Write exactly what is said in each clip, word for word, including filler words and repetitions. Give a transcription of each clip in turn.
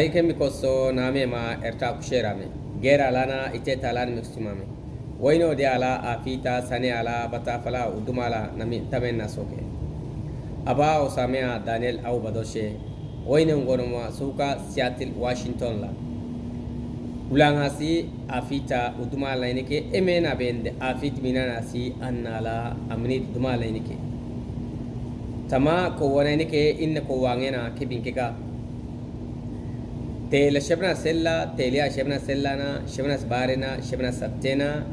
Ayke mi koso name ma Erta kusherame. Gera lana iteta lan miksumame. Woino de ala afita sane ala batafala udumala nami tamen na soke. Aba osame a Daniel au badoshe. Woino ngono ma suka Seattle, Washington la. Ulanga si afita udumala inike emena bende afit minana si annala aminit udumala inike. Tama kowana inike inna kowangena kebin keka. Tela shebna sella, tela shebna sellana, shebna barena, shebna sattena.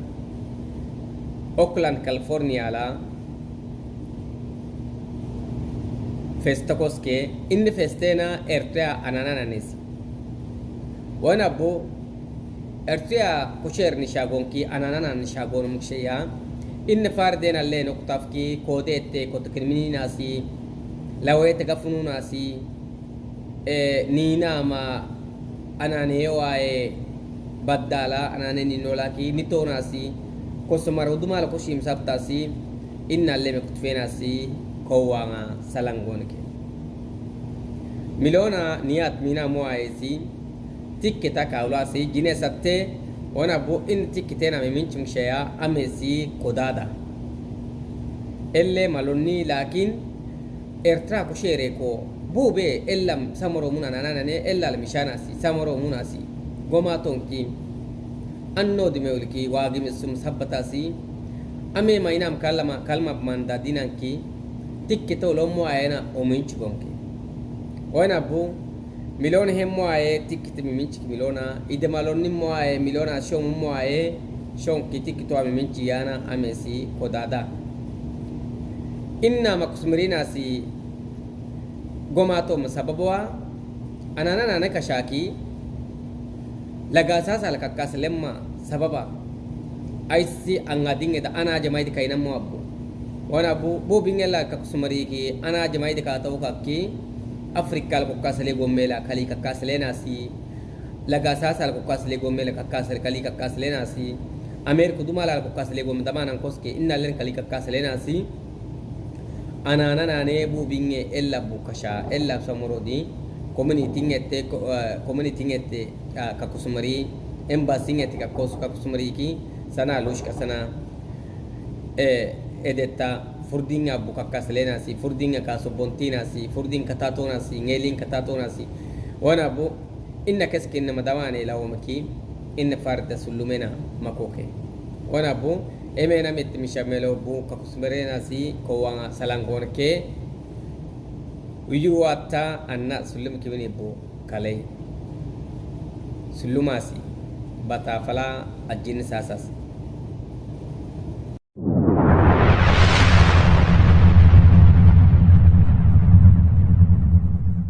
Oakland, California la. Festa koske, inna festena Ertrea anana nanesi. Wana bu Ertrea kusher ni shagonki anana nan shagon muksheya. Inna fardena le no kutafki kode ete kotokin mini nasi. Lawe te gafunu nasi. E, nina ma anane wae baddala anane ninolaki nito nasi. Kosomar udumala koshim saptasi. Inna le me kutfenasi kowanga salangonke. Milona niyat mina muaesi. Tikkita kaulasi jine satte. Wana bu in tikkitena me minchim sheya amesi kodada. Elle malonni lakin Ertra kushere ko bube ellam samoro muna nanane ellal mishanasi samoro munasi. Goma tonki anno dime ulki wagi misum sabbatasi. Ame mainam kalama kalma manda dinanki tikkito lommo ayena ominchi gonki. Oina bu Milona hemmo aye tikkiti miminchiki milona ide maloni mo aye milona shon mo aye shon ki tikkito a miminchi yana amesi kodada. Inna makusumiri nasi goma to ma sababa wa anana nane kashaki laga sasa la kakkas lemma sababa. Aisi anga dinge da ana aja maidi kaina mo abbu. Wana bu bu binge la kakusumari ki ana aja maidi kata ukaki. Afrika la kukkasale gomme la kali kakkasale nasi. Laga sasa la kukkasale gomme la kakkasale kali kakkasale nasi. Amerika duma la kukkasale gomme dama nan koske inna len kali kakkasale nasi. Anana nane bu binge ella bu kasha ella samoro di. Community ngette community ngette kakusumari embassy ngette kakos kakusumari ki sana lush ka sana. Edetta furdinga bu kakkasale nasi furdinga kasobonti nasi furdinga katato nasi ngelin katato nasi. Wana bu inna keskinna madawane lawomaki inna farda sullumena makoke. Wana bu emena metti mishamelo bu kakusumari nasi kowanga salangonke. Uyuwatta anna sullum kibini bu kalai sullumasi bata fala ajin sasas.